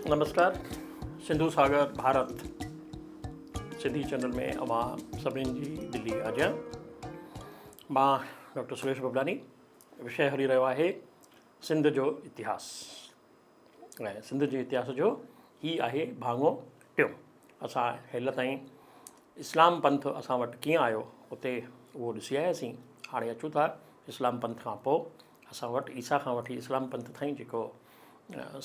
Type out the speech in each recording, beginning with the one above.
نمسڪار سنڌو ساگر Bharat Sindhi channel ۾ اوهان سڀني جي دلي آجيان. مان ڊاڪٽر سريش ببلاني. وشي هلي رهيو آهي سنڌ جو اتهاس ۽ سنڌ جي اتهاس جو هي آهي ڀاڱو ٽيون. اسان هيل تائين اسلام پنٿ اسان وٽ ڪيئن آيو اتي اهو ڏسي آياسين. هاڻي اچون ٿا اسلام پنٿ کان پوء اسان وٽ عيسيٰ کان وٺي اسلام پنٿ تائين جيڪو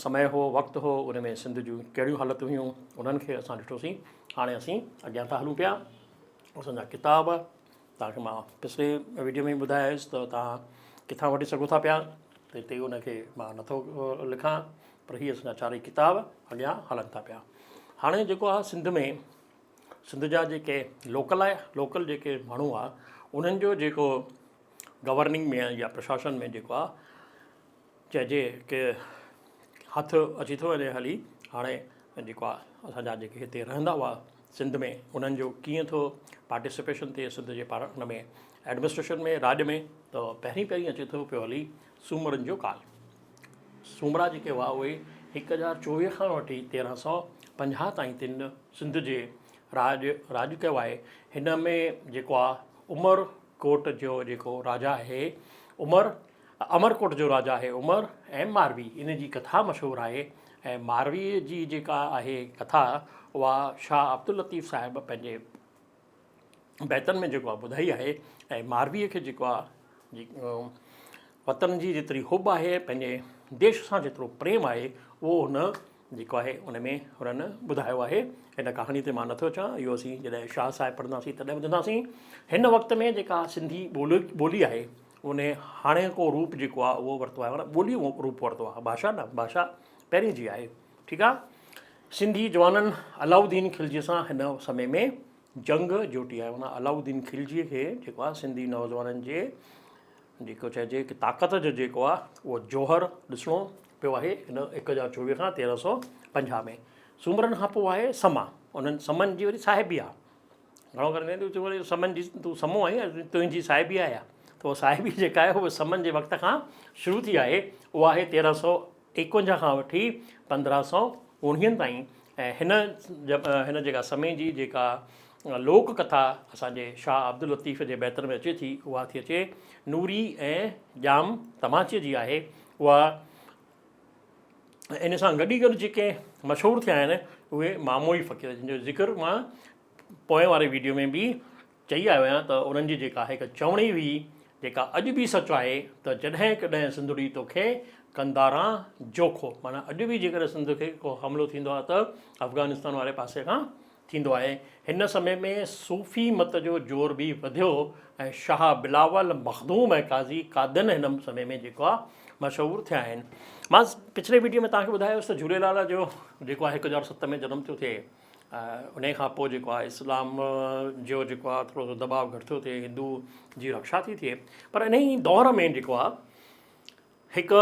سمي هو وقت هو ان ۾ سنڌ جون ڪهڙيون حالتون هيون انهن کي اسان ڏٺوسين. هاڻي اسين اڳيان ٿا هلون پيا. اسان جا ڪتاب توهان کي مان پڇلي ويڊيو ۾ ٻڌايو هيس ته توهان ڪٿان وٺي سگهو ٿا پيا ته هتي ان کي مان نٿو لکان پر هي اسان جا چارئي ڪتاب اڳيان هلن ٿا پيا. هاڻي جيڪو آهي سنڌ ۾ سنڌ جا جيڪي لوڪل آهي لوڪل جيڪي ماڻهو هئا انهن جو جيڪو گورننگ ۾ يا پرشاسن ۾ جيڪو آهي چئجي ڪي هٿ اچي ٿو وڃي هلي هاڻي جيڪو آهي اسان جا جيڪي هتي رهندا هئا سنڌ ۾ انهن جو ڪيئن ٿو پارٽيسپيشن ٿئي سنڌ جي پار ان ۾ ايڊمنسٽريشن ۾ راڄ ۾ ته پهرين پهرين اچي ٿو پيو هلي سومرن جو ڪال. سومرا جيڪي هئا اهي 1024 کان وٺي 1350 تائين تن سنڌ جي راڄ راڄ ڪيو آهي. هن ۾ جيڪو آهي عمر ڪوٽ جو جيڪو راجا آهي عمر امرڪوٽ جو راجا آهي عمر ۽ ماروي ان جي ڪٿا مشهور آهي ۽ ماروي جي جيڪا آهي ڪٿا اها شاهه عبداللطيف صاحب پنهنجي بيتن ۾ جيڪو آهي ٻڌائي آهي ۽ مارويء کي جيڪو آهي وطن جي جيتري حب آهي پنهنجي ديش سان جيترو پريم آهي اهو هن جيڪو آهي ان ۾ هنن ٻڌايو آهي. هن ڪهاڻي تي مان نٿو اچان، اهو اسين جڏهن شاهه صاحب پڙهنداسين تڏهن ٻڌنداسين. هن وقت ۾ جيڪا سنڌي ٻولي ٻولي آهي ان هاڻي ڪو روپ جيڪو آهي اهو ورتو آهي معنيٰ ٻولي روپ ورتو آهي ڀاشا نه ڀاشا پهرين جي آهي ٺيڪ آهي. سنڌي جوانن علاؤالدين خلجي سان هن سمي ۾ جنگ جوٽي آهي معنيٰ علاؤالدين خلجي کي جيڪو آهي سنڌي نوجوانن جي جيڪو چئجي ڪي طاقت جو جيڪو آهي اهو جوهر ڏسڻو پيو آهي هن 1024 کان 1350 ۾ سومرن کان پوء آهي سما انهن سمن جي وري صاحبي آهي گهڻو ڪري تون وري سمن جي تون سمو آهين تنهنجي صاحبي آهي ته اها صاحبي جيڪا آهي اها سمن جي وقت کان شروع ٿي آهي اها آهي 1351 کان وٺي 1519 تائين ۽ هن هن جيڪا سمي جي جيڪا لوڪ ڪٿا اسان جي شاهه عبداللطيف جي بيتن ۾ اچي ٿي اها ٿي اچي نوري ۽ ڄام تماچي جي آهي اها ان سان گڏ ئي گڏ جيڪي مشهور ٿيا آهن اهي ماموئي فقير جن جو ذڪر مان پوئين واري ويڊيو ۾ به چئي آيو آهيان ته انهن جي جيڪا هڪ چوڻي هئي جيڪا اڄ به سچ آهي ته جڏهن ڪڏهن سنڌڙي توکي قنداران جوکو معنيٰ اڄ به جيڪڏهن سنڌ کي ڪو حملو ٿيندو آهي ته افغانستان واري پاسي کان ٿيندو آهي. هن سمي ۾ صوفي مت جو زور به وڌيو ۽ شاهه بلاول مخدوم ۽ قاضي قادن هن سمي ۾ جيڪو آهي مشهور ٿيا آهن. مان پڇلي ويڊيو ۾ توهان کي ٻڌايو هوس ته جهوليلال جو جيڪو آهي 1007 ۾ جنم ٿيو ٿئي انهي کان پوء جيڪو آهي اسلام جو جيڪو آهي ٿورو سو دٻاء گهٽ ٿيو ٿئي هندو جي رڪشا ٿي ٿئي پر انهي دور ۾ جيڪو آهي هڪ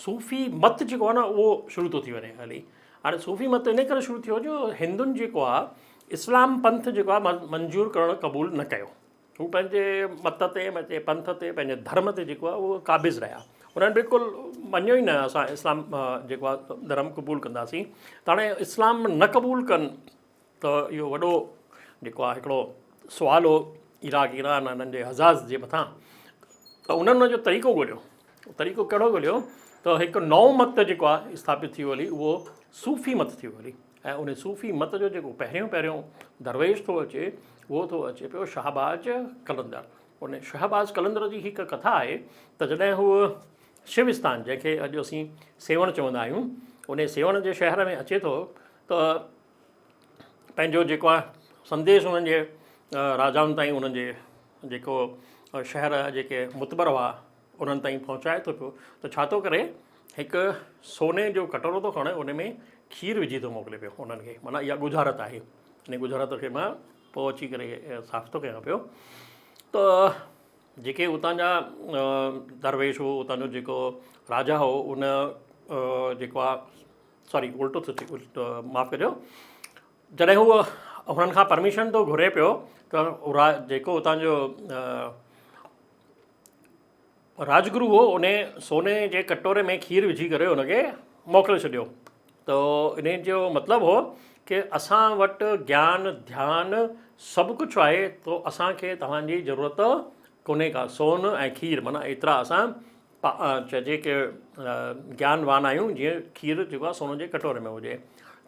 صوفي مت جيڪو آهي نه اهو شروع ٿو ٿي وڃي هلي هاڻي صوفي مت ان ڪري شروع ٿيو جو هندن جيڪو آهي اسلام پنٿ جيڪو آهي منظور ڪرڻ قبول نه ڪيو هو پنهنجي مت تي پنهنجي پنٿ تي پنهنجي ڌرم تي جيڪو آهي اهو قابض رهيا انهن بلڪل مڃيو ئي نه اسان اسلام جيڪو آهي ڌرم قبول ڪنداسين ته هاڻي اسلام نه قبول ڪن ته اهو وڏو جيڪو آهي هڪڙو سوال هو عراق ايران انهن جي حزاز جي مٿان ته انهن ان جو طريقو ڳوليو طريقو ڪهڙو ڳوليو ته هڪ نئون مت جيڪو آهي اسٿاپت ٿي ويو هلي اهو صوفي مت ٿي ويو هلي ۽ ان صوفي مت جو جيڪو پهريون پهريون درويش ٿو اچي اهو ٿو اچي پيو شهباز قلندر. ان شهباز قلندر جي هڪ ڪٿا آهي ته جڏهن هو شوستان جنهن کي اڄ اسين سيوهڻ چوندا آهيون ان سيوهڻ جي شهر ۾ اچي ٿو ته پنهنجو جيڪو آهي سنديش انهن جي راجائن تائين انهن جي جيڪو شهر جا جيڪي متبر هئا انهن تائين پهچائي ٿو پيو ته ڇا ٿو ڪري هڪ سوني جو ڪٽورو ٿو کڻي ان ۾ کير وجهي ٿو موڪلي پيو انهن کي معنيٰ اها ڳجهارت آهي ان ڳجهارت کي مان پوء اچي ڪري صاف ٿو ڪيان پيو ته جيڪي اتان جا درويش هو اتان جو جيڪو راجا هو ان جيڪو آهي سوري الٽو ٿو ٿئي معاف ڪجو جڏهن هو هنن کان پرميشن ٿو گهري پيو ته جيڪو اتان جو راجگرو هو ان سوني جي ڪٽوري ۾ کير وجهي ڪري ان کي موڪلي ڇڏيو. ته انهي جو مطلب هو ڪي اسان وٽ گيان ڌيان سڀ ڪجهه آهي تو اسان کي توهان جي ضرورت ڪونهي ڪا سون ۽ کير معنيٰ ايترا اسان چئجي ڪي گيان وان آهيون جيئن کير جيڪو آهي سون جي ڪٽوري ۾ هجي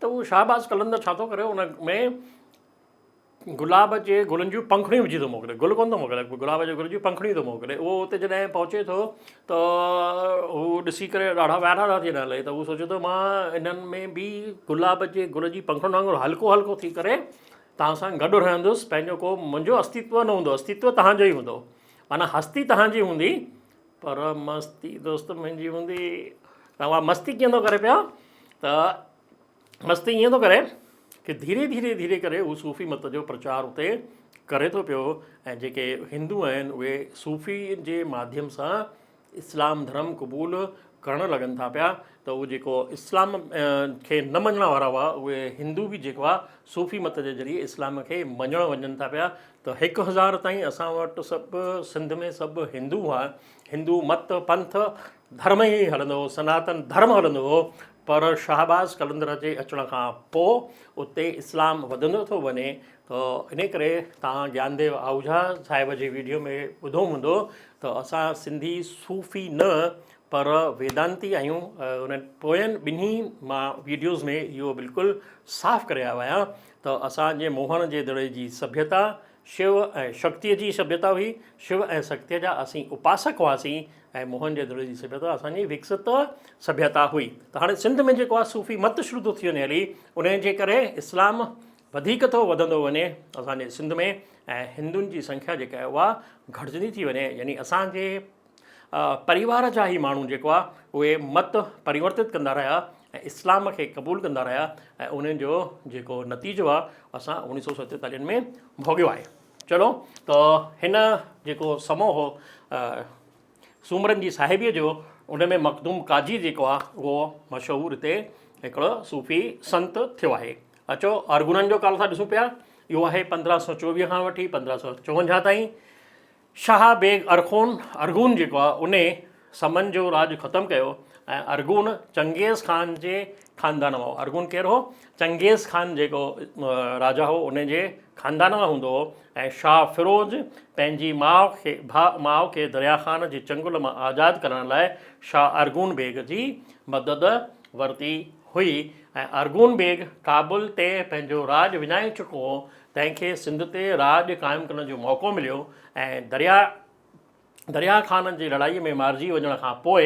ته اهو شهباز قلندر ڇا ٿو ڪري ان ۾ گلاب جي گلن جون پنکڙيون وجهي ٿو موڪلي، گل ڪونه ٿو موڪلي، گلاب جي گل جون پنکڙيون ٿو موڪلي. اهو اتي جڏهن پهچي ٿو ته هو ڏسي ڪري ڏاڍا وائڙا ٿا ٿي وڃن ته هو سوچي ٿو مان انهن ۾ به گلاب جي گل جي پنکڙين وانگر هلڪو هلڪو ٿي ڪري توهان سان گڏ رهندس، پنهنجو ڪو منهنجو استتو نه هوندو، استتو توهان جو ئي هوندو، معنيٰ هستي توهان جي هوندي پر مستي دوست منهنجي هوندي. ته اها مستي ڪيئن ٿو ڪري پيو ته مستي ائين ٿو ڪري ڪي ڌيري ڌيري ڌيري ڪري هو صوفي مت جو پرچار اتي ڪري ٿو پيو ۽ جيڪي هندو آهن اهي صوفي جي ماڌيم سان اسلام ڌرم قبول ڪرڻ لڳن ٿا پيا ته اهو جيڪو اسلام کي نه مڃڻ وارا هئا اهي هندو به جيڪو آهي صوفي مت جي ذريعي اسلام کي مڃڻ وڃن ٿا پيا ته 1000 تائين اسان وٽ سڀ سنڌ ۾ سڀ هندو هئا هندو مت پنٿ ڌرم ئي هلندو هو سناتن ڌرم هلندو هو پر شهباز قلندر جي اچڻ کان پوء اتي اسلام وڌندو ٿو وڃي ته انهي ڪري توهان گيانديو آهوجا صاحب جي ويڊيو ۾ ٻڌو هوندو ته اسان سنڌي صوفي نه پر ويدانتي آهيون انهن پوين ٻنهي مان ويڊيوز ۾ اهو بلڪل صاف ڪري آيو آهيان ته اسان جي موهن جي دڙي جي سڀيتا شو ۽ شڪتيء جي سڀيتا هئي. شو ۽ شڪتيء جا اسين اپاسڪ هئاسين ۽ موهن جي دڙي جي سڀيتا اسان جي وڪست سڀيتا هئي. ته هاڻي سنڌ ۾ جيڪو آهي صوفي مت شروع ٿو ٿي وڃي هلي، انهيء جي ڪري اسلام وڌيڪ ٿو وڌندو وڃي اسان جي سنڌ ۾ ۽ هندن جي سنکيا جيڪا آهي اها گهٽجندي ٿي وڃي يعني اسان جي پريوار جا ئي ماڻهو جيڪو آهي اهي مت پريورتت ڪندا رهيا ۽ اسلام کي قبول ڪندا رهيا ۽ انهن جو جيڪو نتيجو آهي اسان اوڻيهه سو ستيتاليهن ۾ ڀوڳيو آهي. چلو ته هن جيڪو سمو هو سومرن جي صاحبيء جو ان ۾ مخدوم قاضي جيڪو آهي اهو مشهور هتي هڪڙو صوفي سنت ٿيو آهي. اچو ارغونن جو ڪال ٿا ڏسون پيا. اهو آهي 1524 کان وٺي 1554 تائين. شاهه بيگ ارخون، ارغون، جيڪو آهي انهي سمن جو راڄ ختم ڪيو ۽ ارغون چنگيز خان جي خاندان مان هو. ارغون ڪير هو؟ چنگيز خان جيڪو راجا هو انهي جي خاندان مان هوندو هو ۽ شاهه فيروز پنهنجي ماء کي ڀاء ماء کي دريا خان جي چنگل مان آزاد ڪرڻ لاء شاهه ارغون بيگ جي مدد ورتي هئي ۽ ارغون بيگ ڪابل تي پنهنجو راڄ وڃائي چڪو هو تنهن کي سنڌ تي راڄ قائم ڪرڻ جو موقعو مليو ۽ دريا دريا خان جي لڙائيء ۾ مارجي وڃڻ کان پوء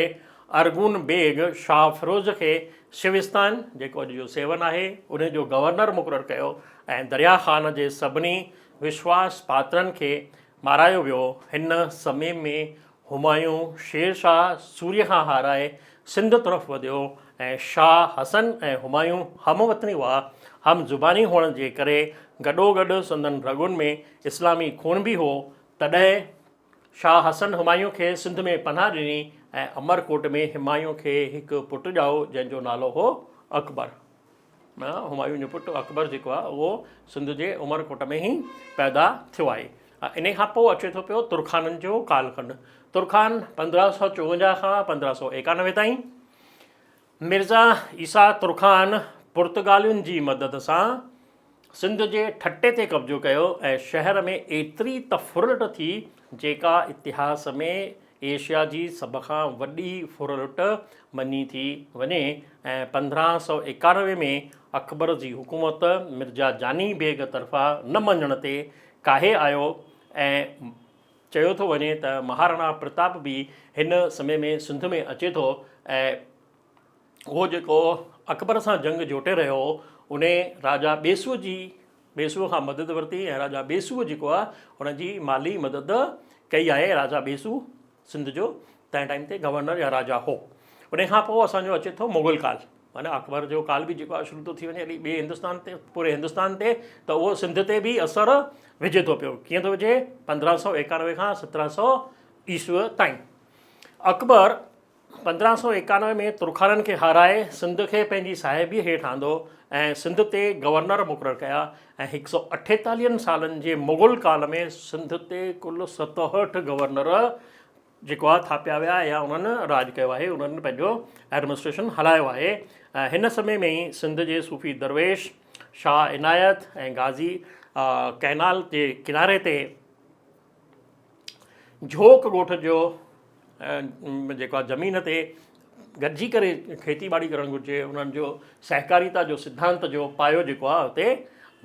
ارغون بيگ شاهه فيروز کي سيوستان، جيڪو اڄ جو سيون آهي، ان جو گورنر مقرر ڪيو ۽ دريا خان جي سڀني وشواس پاترن کي مارايو ويو. هن سمي ۾ همايون شير شاهه سوريء کان هارائي سنڌ طرف وڌيو ۽ شاهه حسن ۽ همايون هم وطني هئا. هم زباني هئڻ جي ڪري گڏوگڏ سندن رڳن ۾ اسلامي خون به هو. تڏهن شاهه حسن همايون کي سنڌ ۾ پناهه ڏني ۽ امرڪوٽ ۾ همايون کي هڪ پٽ ڄائو جنهن جو نالو هو اڪبر. همايون جو پٽ اڪبر جيڪو آهي اهو سنڌ جي عمرڪوٽ ۾ ئي پيدا ٿيو آهي. انهي کان پوء اچي ٿو پيو ترخانن جو ڪالکنڊ. ترخان 1554 کان 1591 تائين مرزا عيسيٰ ترخان پرتگالين جي مدد سان سنڌ جي ٺٽي تي قبضو ڪيو ۽ شهر ۾ ايتري ته ڦرلٽ ٿي جيڪا اتهاس ۾ ايشيا جي سڀ کان وڏي ڦرلٽ مڃي ٿي وڃي ۽ 1591 ۾ اڪبر جي حڪومت مرزا جاني بيگ طرفان نه مڃڻ تي ڪاهي آيو ۽ چيو ٿو وڃي ته مهاراڻا پرتاپ به هن سمي ۾ سنڌ ۾ اچي ٿو ۽ اهو جيڪو اڪبر سان جنگ جوٽي رهيو هو انهي راجا ٻيسوء جي ٻيسوء کان مدد ورتي ۽ راجا ٻيسوء جيڪو آهي ان جي مالي مدد ڪئي آهي راجا ٻيسو سنڌ جو تنهن ٽائيم تي گورنر يا راجا هو ان کان پوء اسان جو اچي ٿو مغل ڪال معنی اڪبر جو ڪال به جيڪو آهي شروع ٿو ٿي وڃي هلي ٻئي هندستان تي پوري هندستان تي ته اهو سنڌ تي به اثر وجهي ٿو پيو ڪيئن ٿو وجهي 1591 کان 1700 عيسوء تائين اڪبر 1591 ۾ ترخانن کي هارائي سنڌ کي پنهنجي صاحبيء هيٺ آندو ۽ سنڌ تي گورنر مقرر ڪيا ۽ هڪ سؤ اٺيتاليهن سالن جي مغل ڪال ۾ سنڌ تي ڪل 67 گورنر جيڪو آهي ٿاپيا ويا يا انهن راڄ ڪيو آهي، انهن پنهنجو ايڊمنسٽريشن هلايو آهي. هن سمي ۾ ئي سنڌ جي صوفي درويش شاهه عنايت ۽ غازي ڪئنال جي ڪناري تي جهوڪ ڳوٺ جو جيڪو آهي زمين تي گڏجي ڪري کيتي ٻاڙي ڪرڻ گهرجي، انهن جو سهڪاريتا جو سڌانت جو پايو جيڪو آهي اتي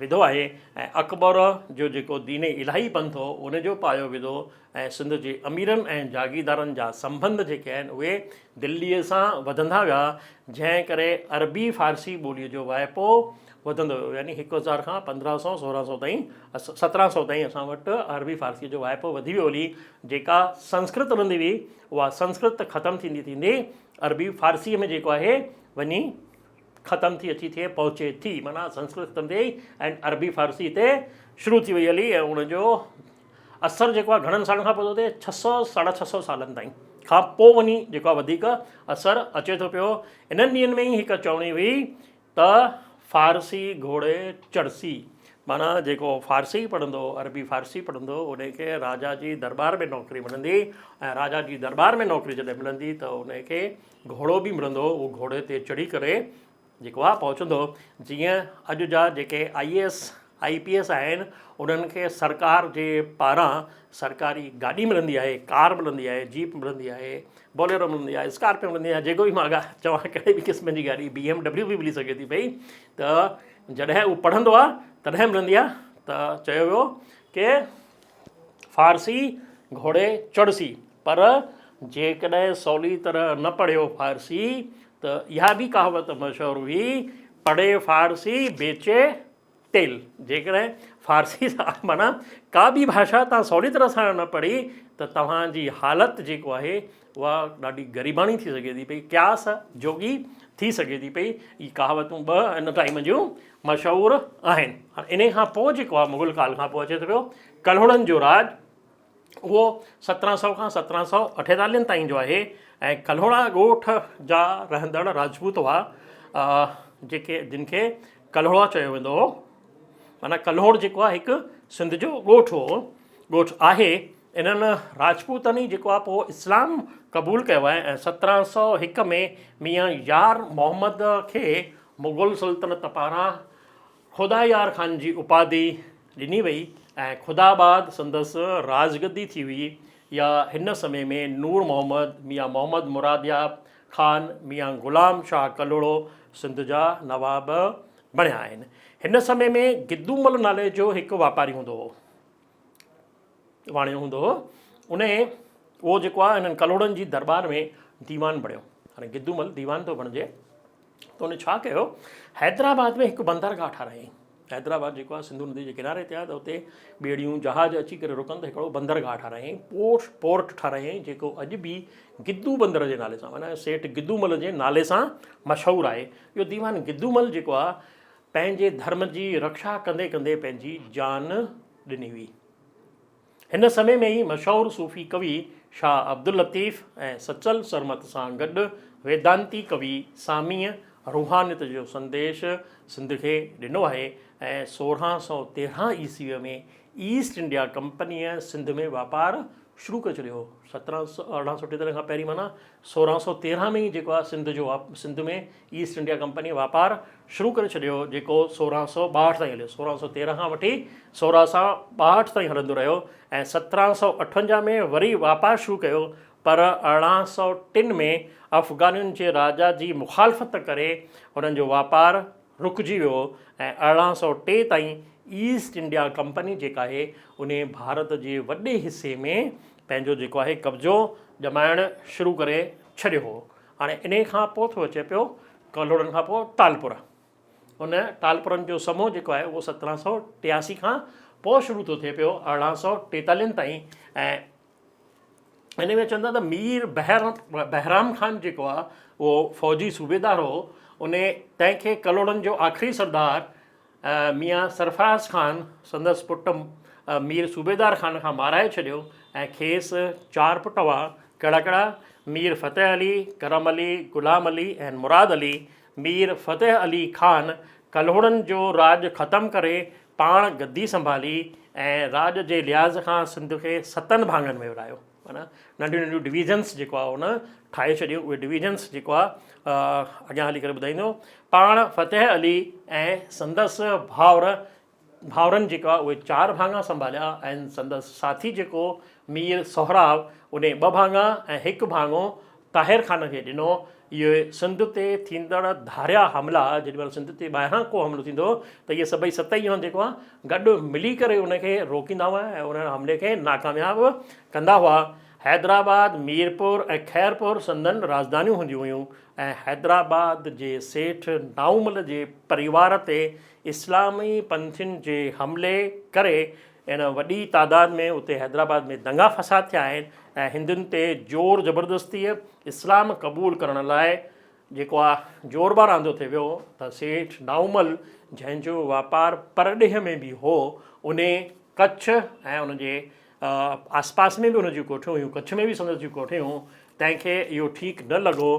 وڌو آهي ۽ اڪبر جو جيڪو دين الاهي پنٿ هو ان جو پايو وڌو ۽ سنڌ جي اميرن ۽ جاگيردارن جا سنٻنڌ جيڪي آهن اهي دليء سان وڌندا ويا، جنهن ڪري عربي فارسي ٻوليء جو واهپو وڌندو ويو، يعني هڪ هزار کان پندرهن سئو سورهن سئو تائين سترهن سئو تائين اسان وٽ عربي فارسيء جو واهپو وڌي ويو هلي، جيڪا سنسڪرت هلندي هئي اها سنسڪرت ختم ٿيندي ٿيندي عربي فارسيء ۾ جيڪو آهي وڃي ختم ٿي اچي ٿئي پهچي ٿي، معنيٰ سنسڪرت ختم ٿي وئي ۽ عربي فارسي هتي شروع ٿي وئي هلي ۽ ان جو اثر جيڪو آهي گهڻن سالن کان پوء ٿو ٿئي، ڇهه سئو ساڍا ڇهه سئو سالن تائين کان پوء وڃي جيڪو آهي وڌيڪ اثر اچي ٿو پيو. انهن ڏينهن ۾ ئي هڪ چوڻي هئي ته فارسي گهوڙي چڙسي، معنيٰ جيڪو فارسي پڙهندو، عربي فارسي پڙهندو، ان کي راجا جي درٻار ۾ نوڪري ملندي ۽ راجا جي درٻار ۾ نوڪري جڏهن ملندي ته ان کي گهوڙو به ملندو، اهو گهوڙي تي چڙهي ڪري جيڪو آ پهچندو، جيئن اڄ جا جيڪي I A S, I P S آهن انهن کي سرڪار جي پاران سرڪاري گاڏي ملندي آهي، ڪار ملندي آهي، جيپ ملندي آهي، بوليرو ملندي آهي، اسڪارپيو ملندي آهي، جيڪو به مان چوان ڪهڙي به قسم جي گاڏي بي ايم ڊبليو به ملي سگهي ٿي پئي ته جڏهن هو پڙهندو آهي تڏهن ملندي آهي ته چيو ويو ڪي فارسي گهوڙي چڙسي پر جيڪڏهن سولي طرح نه پڙهيو فارسي ته اها به ڪهاوت مشهور هئي، پڙهي فارسي بيچي تيل. جيڪڏهن فارسي سان معنيٰ ڪا به ڀاشا توهان سولي طرح سان نه پڙهي ته توهان جي حالت جيڪو آهي اها ڏاڍي غريباڻي ٿي سگهي ٿي پئي، قياس جوڳي ٿي سگهي ٿي پئي. اهي ڪهاوتون ٻه ان ٽائيم جون مشهور آهن. هاڻي انهي کان پوء جيڪو آهي مغل ڪال کان پوء اچي ٿو پيو ڪلهوڙن جو راڄ. اهو 1700 کان 1748 تائين جو آهي ۽ ڪلهوڙا ڳوٺ جا رهندڙ راجپوت هئا جيڪي جن کي ڪلهوڙا چيو ويندو هو. معنيٰ ڪلهوڙ جيڪو آهي هڪ سنڌ جو ڳوٺ هو، ڳوٺ آهي. انهن راجپوتن ئي جيڪو آهي پوء اسلام قبول ڪيو آهي ۽ 1701 ۾ ميان يار محمد کي مغل سلطنت پاران خدا يار خان جي اپاڌي ڏني وئي ۽ خدا آباد سندس راڄگدي ٿي هئي يا هن سمي ۾ نور محمد، ميان محمد مرادياب خان، ميان غلام شاهه ڪلهوڙو سنڌ جا نواب بڻيا آهن. هن سمي ۾ گدومل نالي جو هڪ واپاري هوندو هو. واڻيو هوندو هو. انهي اهو جيڪو آهي هنن ڪلهوڙن جي درٻار ۾ ديوان بڻيو. هاڻي گدومل ديوان ٿو بڻجي ته ان ڇا ڪيو، حيدرآباد ۾ هڪ بندرگاهه ٺارايائين. حيدرآباد جيڪو آهي سنڌو ندي جي ڪناري تي آهي ته اتي ٻيڙيون جهاز اچي ڪري رڪن ته هڪڙو بندرگاهه ٺارايائين، پورٽ پورٽ ٺارايائين جيڪو اڄ به گدو بندر جي نالي سان معنيٰ سيٺ گدومل جي نالي سان مشهور آهي. اهو ديوان گدومل جيڪو آهي پنهنجي ڌرم جي رڪشا ڪندي ڪندي پنهنجي جان ڏني هئي. هن سمي ۾ ئي مشهور صوفي ڪوي شاهه عبداللطيف ۽ سچل سرمت سان گڏ ويدانتي ڪوي ساميء روحانيت جو سنديش سنڌ کي ڏنو آهي ۽ 1613 عيسويء ۾ ايسٽ انڊيا ڪمپنيء سنڌ ۾ واپار شروع ڪري ڇڏيو هو. سترهن سو ارڙهن سو ٽيتاليهه کان پهرين معنيٰ 1613 ۾ ئي جيڪو آهي سنڌ جو سنڌ ۾ ايسٽ انڊيا ڪمپنيء واپار شروع ڪري ڇڏيو هو، جيڪو 1662 تائين هليو. 1613 کان وٺي 1662 تائين هلندو رهيو ۽ 1758 ۾ وري واپار شروع ڪيو، پر 1803 ۾ افغانين جي راجا جي مخالفت ڪري انهن جو واپار رڪجي ويو ۽ 1803 تائين ايسٽ انڊيا ڪمپني جيڪا آهي انهي ڀارت جي وڏي حصي ۾ پنهنجو جيڪو آهي قبضو ڄمائڻ شروع ڪري ڇڏيو هو. هاڻي انهي کان پوء ٿو اچي پيو ڪلهوڙن کان پوء ٽالپر. ان ٽالپرن جو سمو جيڪو آهي اهو 1783 کان پوء شروع ٿو ٿئي پيو 1843 تائين ۽ ان ۾ چون ٿا ته مير بهرام خان جيڪو آهي اهو فوجي صوبيدار هو ان تنهن کي ڪلهوڙن جو آخري سردار ميان سرفراز خان سندس پٽ مير صوبيدار خان کان مارائي ڇڏيو ۽ کيس چار پٽ هئا، ڪهڙا ڪهڙا؟ مير فتح علي، ڪرم علي، غلام علي ۽ مراد علي. مير فتح علي خان ڪلهوڙن جو راڄ ختم ڪري پاڻ گدي سنڀالي ۽ راڄ جي لحاظ کان سنڌ کي ستن ڀاڱن ۾ ورهايو. معنيٰ ننڍيون ننڍيون ڊويزنس جيڪو آهي ان ٺاهي ڇڏيون اهي ڊويزنس جيڪو آهي اڳيان هلي ڪري ٻڌائيندو پاڻ فتح علي ۽ سندس ڀائر ڀائرن جيڪا اهي چار ڀاڱا سنڀاليا ۽ سندس ساٿي جيڪو مير سهراب ان ٻه ڀاڱا ۽ هڪ ڀاڱو طاهر خان کي ڏنو. اهي سنڌ تي ٿيندڙ ڌاريا حملا، جيڏي مهل سنڌ تي ٻاهران ڪو حملو ٿيندو هو ته اهي سڀئي ست ئي ڄڻا جيڪو آهي گڏ ملي ڪري ان کي روڪيندا هئا ۽ ان حملي کي ناڪامياب ڪندا هئا. حيدرآباد، ميرپور ۽ خيرپور سندن راڄڌانيون هونديون هيون ۽ حيدرآباد جي سيٺ نائومل جي پريوار تي اسلامي پنٿين جي حملي ڪري ان وڏي تعداد ۾ اتي حيدرآباد ۾ دنگا فساد ٿيا آهن ۽ هندن تي زور زبردستيء اسلام قبول ڪرڻ لاء جيڪو آ زور بار آندو ٿي ويو ته سيٺ نائومل جنهن جو واپار پرڏيهه ۾ به هو انهي ڪڇ ۽ ان جي آسپاس ۾ به ان جون ڪوٺيون هيون ڪڇ ۾ به سندس جون ڪوٺيون هيون تنهن کي اهو ٺيڪ نه لڳو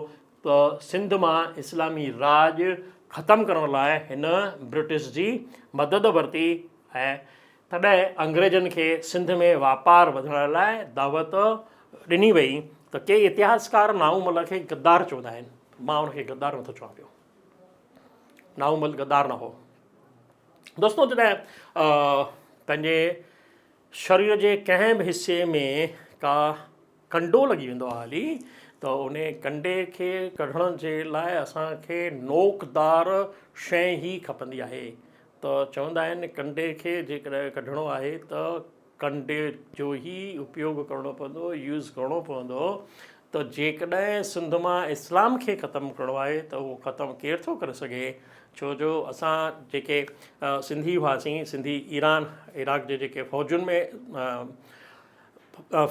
ته سنڌ مان اسلامي راڄ ختم ڪرڻ لاء هن برٽش جي مدد ورتي ۽ تڏهن انگريزن کي سنڌ ۾ واپار وڌائڻ لاء دعوت ڏني وئي ته ڪي اتهاسڪار نائون مل کي غدار چوندا آهن مان ان کي غدار نٿو چوان پيو نائون مل غدار نه هو دوستو جڏهن پنهنجي شرير جي ڪنهن به حصي ۾ ڪا ڪنڊو لڳي ويندو آهي هلي ته ان ڪنڊي کي ڪڍڻ جي لاء اسان کي نوڪدار شيء ئي کپندي آهي ته چوندا آهن ڪنڊي کي جيڪڏهن ڪڍڻو آهي ته ڪنڊي جو ئي اپيوگ ڪرڻو پوندو يوز ڪرڻو پوندو ته جيڪڏهن سنڌ مان اسلام کي ختم ڪرڻو آهي ته اهو ختم ڪير ٿو ڪري سگهي ڇو جو اسان جيڪي سنڌي هئاسين سنڌي ايران عراق جي جيڪي فوجن ۾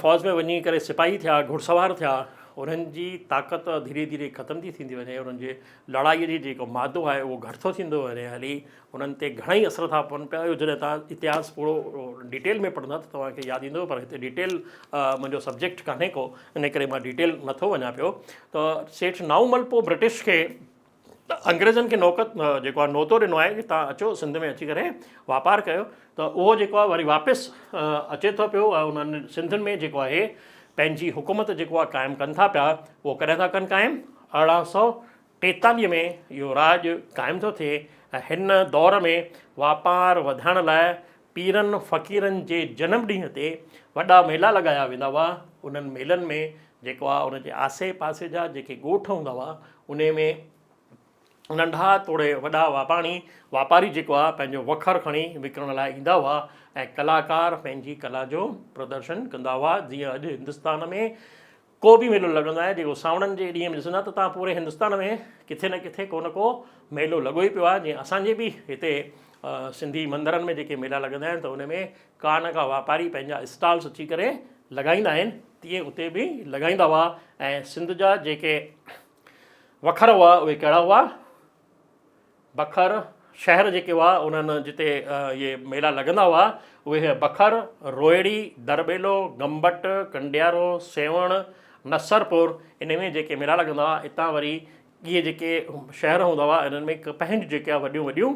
فوج ۾ وڃي ڪري سپاهي ٿيا گهڙسوار ٿيا انهن جي طاقت ڌيري ڌيري ختم ٿي ٿيندي وڃي انهن جي لڙائي جي جيڪو مادو آهي اهو گهٽ ٿو ٿيندو وڃي هلي انهن تي گهڻا ئي اثر ٿا پون پيا اهو جڏهن توهان اتهاس پورو ڊيٽيل ۾ پڙهندا ته توهان کي ياد ايندو پر هتي ڊيٽيل منهنجو سبجيڪٽ ڪانهي ڪو ان ڪري مان ڊيٽيل نٿو وڃان پيو ته سيٺ نائومل پوء برٽش کي ته انگريزن کي نوڪت جيڪو آهي نوتو ڏنو آهي ڪي توهان اچو سنڌ ۾ اچي ڪري واپار ڪيو ته اهو جيڪو آهي وري واپس اچي ٿو پيو ۽ انهن سنڌين ۾ جيڪو آهي پنهنجي حڪومت جيڪو آهي قائم ڪن ٿا پيا اهو ڪڏهن ٿا ڪن قائم 1843 ۾ اهو راڄ قائم ٿو ٿئي ۽ هن دور ۾ واپار وڌائڻ لاء پيرن فقيرن جي جنم ڏينهن تي وڏا ميلا لڳايا ويندا هئا انهن ميلن ۾ جيڪو آهي ان جي آسي پاسي جا جيڪي ڳوٺ هوندا هئا انهي ۾ ننڍا توڙي وڏا واپاڻي واپاري جيڪو آهي پنهنجو وکر کڻي وڪڻڻ لاء ايندا هئا ۽ ڪلاڪار پنهنجي ڪلا جو پردرشن ڪندا هئا جيئن اڄ هندستان ۾ ڪو به ميلو لڳندو آهي جيڪو سانوڻن جي ڏينهن ۾ ڏسندا ته توهان پوري هندستان ۾ ڪٿي نه ڪٿي ڪو نه ڪو ميلو لڳو ئي پيو آهي جيئن اسان جي به هتي سنڌي مندرن ۾ جيڪي ميلا لڳندا آهن ته ان ۾ ڪا نه ڪا واپاري پنهنجا اسٽالس اچي ڪري لڳائيندا آهن تيئن اتي به لڳائيندا هئا ۽ سنڌ جا جيڪي وکر هئا اهي ڪهڙا هئا بکر شهر جيڪي هئا انهن جتي اهي ميلا لڳندا هئا اهي بکر روهڙي درٻيلو گمبٽ ڪنڊيارو سيوهڻ نصرپور ان ۾ جيڪي ميلا لڳندا هئا اتان وري اهي جيڪي شهر هوندا هئا انهن ۾ ڪپهن جون جيڪي وڏيون وڏيون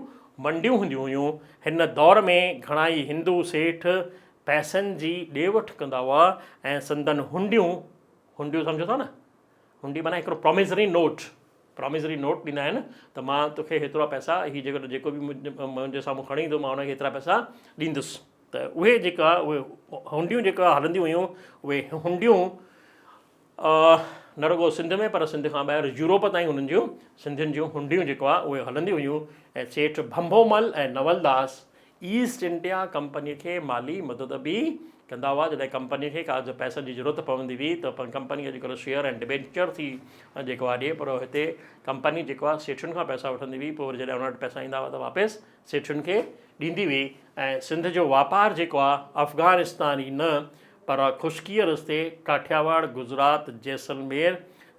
منڊيون هونديون هيون. هن دور ۾ گهڻا ئي هندو سيٺ پئسن جي ڏي وٺ ڪندا هئا ۽ سندن هنڊيون، هنڊيون سمجهو ٿا نه؟ هنڊي معنيٰ هڪڙو پراميزري نوٽ، پراميزري نوٽ ڏيندا آهن ته مان توکي هيترا پئسا هي جيڪو جيڪو به منهنجي سامهون کڻي ايندو مان ان کي هيترا پئسا ڏيندس ته اهي جيڪا اهي هنڊيون جيڪا هلنديون هيون اهي هنڊيون نه رڳو سنڌ ۾ پر سنڌ کان ٻاهر يورپ تائين انهن جون سنڌين جون هنڊيون جيڪو آهي اهي هلنديون هيون ۽ سيٺ ڀنڀومل ۽ نولداس ايسٽ انڊيا ڪمپني کي مالي مدد به ڪندا هئا جڏهن ڪمپني کي ڪا پئسن جي ضرورت پوندي هئي ته ڪمپني اڄڪلهه شيئر ۽ ڊبينچر ٿي جيڪو آهي ڏي پر هتي ڪمپني جيڪو آهي سيٺين کان پئسا وٺندي هئي پوء وري جڏهن انهن وٽ پئسا ايندا هئا ته واپس سيٺين کي ڏيندي هئي ۽ سنڌ جو واپار جيڪو آهي افغانستان ئي نه پر خشڪيء رستي ڪاٺياواڙ، گجرات، جيسلمير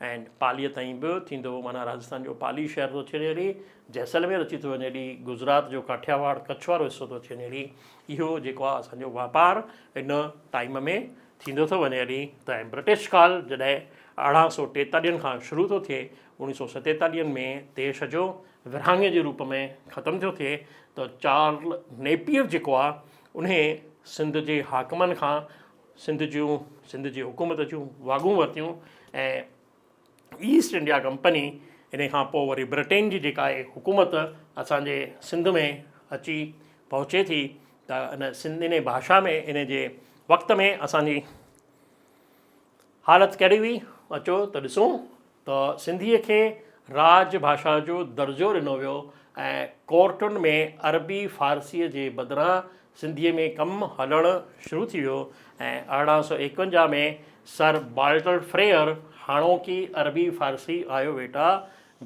۽ پاليء تائين به ٿيندو هو. معنيٰ راجسٿان جو پالي شهر ٿو اچي وڃي هلي، جيسلمير اچي ٿو وڃي هلي، گجرات جو ڪاٺياواڙ، ڪڇ وارو حصو ٿو اچي وڃي هلي. اهو جيڪو آهي اسان جو واپار ان ٽائيم ۾ ٿيندو ٿو وڃي هلي ته ۽ برٽش ڪال جڏهن 1843 کان شروع ٿو ٿئي، 1947 ۾ ديش جو ورهاڱي جي روپ ۾ ختم ٿيو ٿئي ته چارل نيپيئر جيڪو آهي انهي سنڌ جي حاڪمن کان سنڌ جون سنڌ جي حڪومت جون واڳون ورتيون ۽ ايسٽ انڊيا ڪمپني ان کان پوء وري برٽين جي جيڪا آهي حڪومت اسان جي سنڌ ۾ اچي پهچي ٿي ته ان سنڌ ان ڀاشا ۾ ان جي وقت ۾ اسان جي حالت ڪهڙي هئي اچو ته ڏسون ته سنڌيء کي راڄ ڀاشا جو درجو ڏنو ويو ۽ ڪورٽن ۾ عربي فارسيء جي بدران سنڌيء ۾ ڪم هلڻ شروع ٿي ويو ۽ 1851 ۾ سر والٽر فريئر هاڻوڪي عربي فارسي آيو ويٽا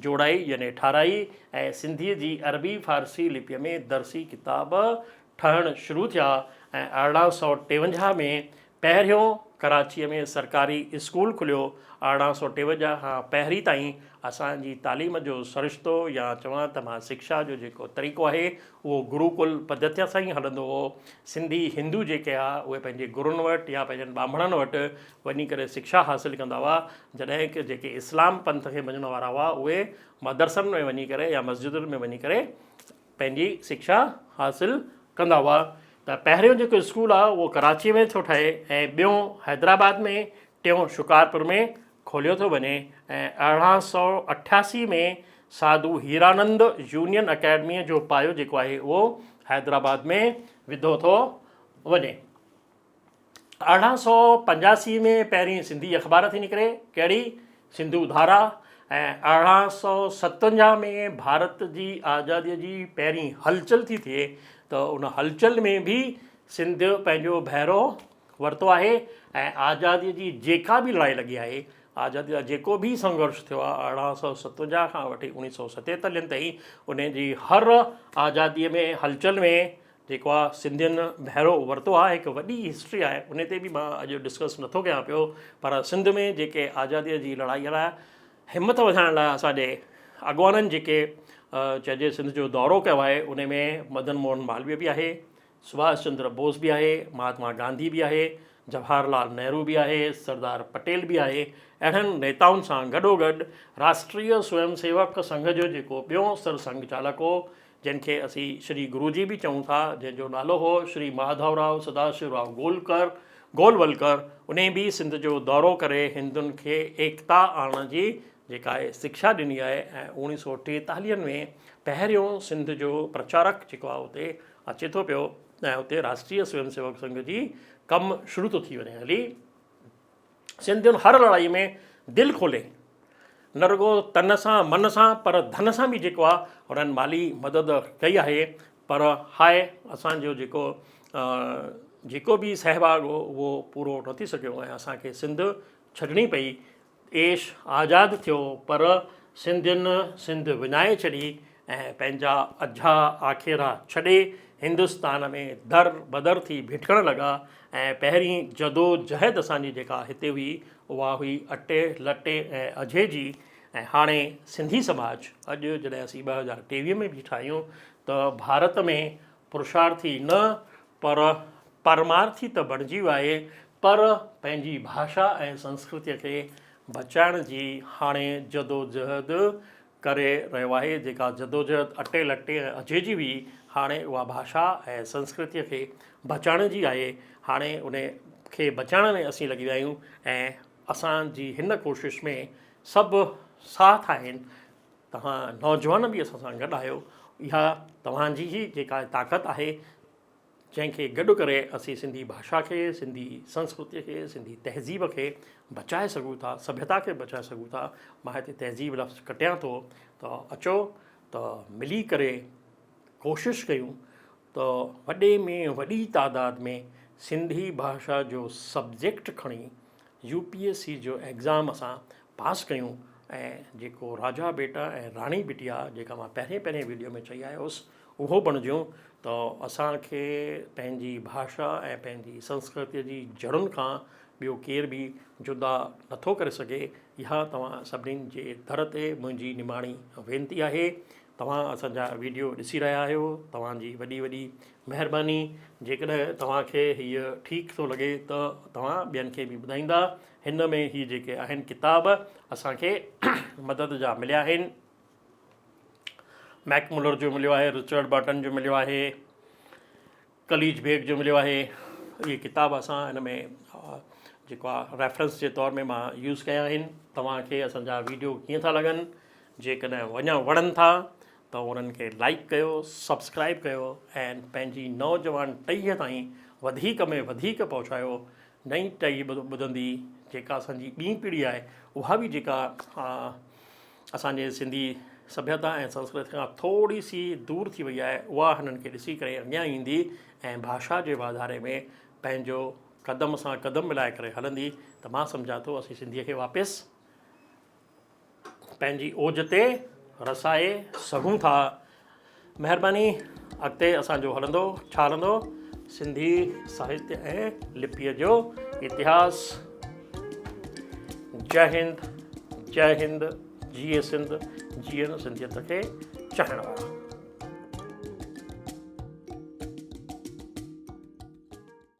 جوڙائي يعني ٺاهرائي ۽ سنڌيء جي عربي فارسي لپيء ۾ درسي ڪتاب ٺهڻ شروع ٿيا ۽ 1853 ۾ پهريون ڪراچيء ۾ سرڪاري اسڪول کليو. 1853 کان پهرين تائين اسان جي تعليم جو سرشتو يا چوان ته مان شڪشا جو جيڪو طريقو آهي اهو گروڪل پڌتيء سان ئي هلندو هو. سنڌي هندو جيڪي ها اهي پنهنجي گرن وٽ يا پنهنجن ٻانڀڻن وٽ وڃي ڪري شڪشا حاصل ڪندا هئا جڏهن ڪه جيڪي اسلام پنٿ کي مڃڻ وارا هئا اهي مدرسن ۾ وڃي ڪري يا مسجدن ۾ وڃي ڪري پنهنجي شڪشا حاصل ڪندا هئا ته پهريون جيڪو اسڪول آهي اهو ڪراچيء ۾ ٿو ٺهي ۽ ٻيون حيدرآباد ۾ ٽيون شڪارپور ۾ کوليو ٿو وڃي ۽ 1888 ۾ ساڌو هيرانند يونين اڪيڊميء جو پايو جيڪو آهي اهو حيدرآباد ۾ وڌو ٿو وڃي. 1885 ۾ پهرين سنڌي اخبار ٿي نڪري، ڪهڙي؟ سنڌو ڌارا ۽ 1857 ۾ ڀارت جي آزاديء جي پهرين هلچل ٿي ٿئي ته ان هلچل ۾ به سنڌ پنهنجو بهرو ورتو آهي ۽ آزاديء جي جيڪا به لڙائي لڳي آهي، آزاديء لاء جيڪو به سنگهرش ٿيو آهي 1857 کان وٺي 1947 تائين ان جي هر آزاديء ۾ هلچل ۾ جيڪو آ سنڌين بهرو ورتو آ هڪ وڏي هسٽري آهي ان تي به مان اڄ ڊسڪس نٿو ڪيان پيو پر سنڌ ۾ جيڪي آزادي جي لڙائي لاء همت وڌائڻ لاء اسان جي اڳواڻن جيڪي چئجي سنڌ جو دورو ڪيو آهي ان ۾ مدن موهن مالويه به آهي سڀاش چندر بوس به آهي مهاتما گانڌي به آهي جواهر لال نهرو به آهي سردار پٽيل به آهي اهڙن نيتائن سان گڏوگڏ راشٽريه سويم سيوڪ سنگهه جو جيڪو ٻيو سر سنگهه چالڪ هو جنھن کي اسين شري گروجي به چئون ٿا، جنھن جو نالو ھو شري ماڌو راء سداشو راء گولڪر، گولولڪر، انھي به سنڌ جو دورو ڪري ھندن کي ايڪتا آڻڻ جي جيڪا آھي شڪشا ڏني آھي ۽ اوڻيھ سو ٽيتاليھن ۾ پهريون سنڌ جو پرچارڪ جيڪو آھي اتي اچي ٿو پيو ۽ اتي راشٽريه سويم سيوڪ سنگھ جي ڪم شروع ٿو ٿي وڃي ھلي. سنڌين هر لڙائي ۾ دل کولي نه رڳو تن سان من سان پر ڌن سان به جيڪو آهي انهن مالي مدد ڪئي آهي پر هاء اسان جو جيڪو جيڪو به سهڀاڳ هو اهو پورو نه ٿي سگهيو ۽ اسان کي سنڌ ڇڏڻي پئي ديش آزاد ٿيو پر سنڌين سنڌ وڃائي ڇڏي ۽ پنهنجا اجها آکيرا ڇڏي هندستان ۾ در بدر ٿي ڀٽڪڻ لڳا ۽ پهرين جدوجهد اسان جي جيڪا هتي هئي اها هئي اٽي لٽي ۽ اجهي جي ۽ هاڻي سنڌي سماج اڄ جڏهن اسين 2023 ۾ بيٺا آهيون ته ڀارت ۾ پرشارٿي نه پر پرمارٿي ته بڻجي ويو آهي پر پنهنجي ڀاشا ۽ سنسڪرتيء کي بچائڻ جي هاڻي جدوجهد ڪري رهيو آهي، جيڪا جدوجهد اٽي لٽي ۽ اجهي جي هئي، هاڻي اها ڀاشا ۽ سنسڪرتيء کي بچائڻ جي آهي، هاڻي ان کي بچائڻ ۾ اسين لڳي ويا آهيون ۽ اسان جي هن ڪوشش ۾ سڀ ساٿ آهن، توهان نوجوان به اسان سان گڏ آهيو، اها توهان جي ئي جيڪا طاقت آهي، جنهن کي گڏ ڪري اسين سنڌي ڀاشا کي، سنڌي سنسڪرتيء کي، سنڌي تهذيب کي بچائي سگهون ٿا، سڀيتا کي بچائي سگهون ٿا. مان هتي تهذيب لفظ ڪٽيان ٿو ته اچو ته ملي ڪري ڪوشش ڪيون ته وڏي ۾ وڏي تعداد ۾ سنڌي ڀاشا جو سبجيڪٽ کڻي يو پي ايس سي جو ايگزام اسان پاس ڪيون ۽ جيڪو راجا بيٽا ۽ راڻي بٽيا جيڪا مان پهرين پهرين ويڊيو ۾ چئي آيو هوس اهو بڻجون ته اسان کي پنهنجي ڀاشا ۽ پنهنجي سنسڪرتيء جي جڙن کان ٻيو ڪير به جدا نٿو ڪري سگهي. اها توهان سڀني جي در تي منهنجي نماڻي وينتي آهي. توهان اسان جا ويڊيو ڏسي رهيا آهيو توهان جي وڏي وڏي مهرباني. جيڪڏهن توهان کي هيء ٺيڪ ٿو لڳي ته توهان ٻين کي به ٻڌائيندا. هن ۾ هي جيڪي آهن ڪتاب اسان کي مدد جا مليا آهن. ميڪ ملر جو مليو آهي، رچرڊ برٽن جو مليو آهي، قليچ بيگ جو مليو آهي. اهي ڪتاب اسان ان ۾ جيڪو آ ريفرنس جي طور ۾ مان يوز ڪيا آهن. توهان کي اسان جا ويڊيو ڪيئن ٿا لڳن؟ جيڪڏهن وڃا وڻن ٿا ته انهن کي لائيڪ ڪيو، سبسڪرائيب ڪيو ۽ پنهنجي نوجوان ٽهيء تائين وڌيڪ ۾ وڌيڪ پهچايو. نئين ٽهي ٻڌندي جيڪا اسان جي ٻي پيڙهي آهي اها به جيڪا اسان جي سنڌي سڀيتا ۽ سنسڪرتي کان ٿوري سي دور ٿي وئي آهي اها هنن کي ڏسي ڪري اڳيان ايندي ۽ ڀاشا جي واڌاري ۾ پنهنجو قدم سان قدم ملائي ڪري هلندي ته مان سمجهان ٿو اسين سنڌيء کي واپس پنهنجي اوج تي رسائي سگهون ٿا. مهرباني اڳتي اسان جو هلندو ڇا هلندو سنڌي ساهتيه ۽ لپيء جو اتهاس. جئه هند جئه هند جيئي سنڌ جيئن سنڌيت کي چاهڻ وارا.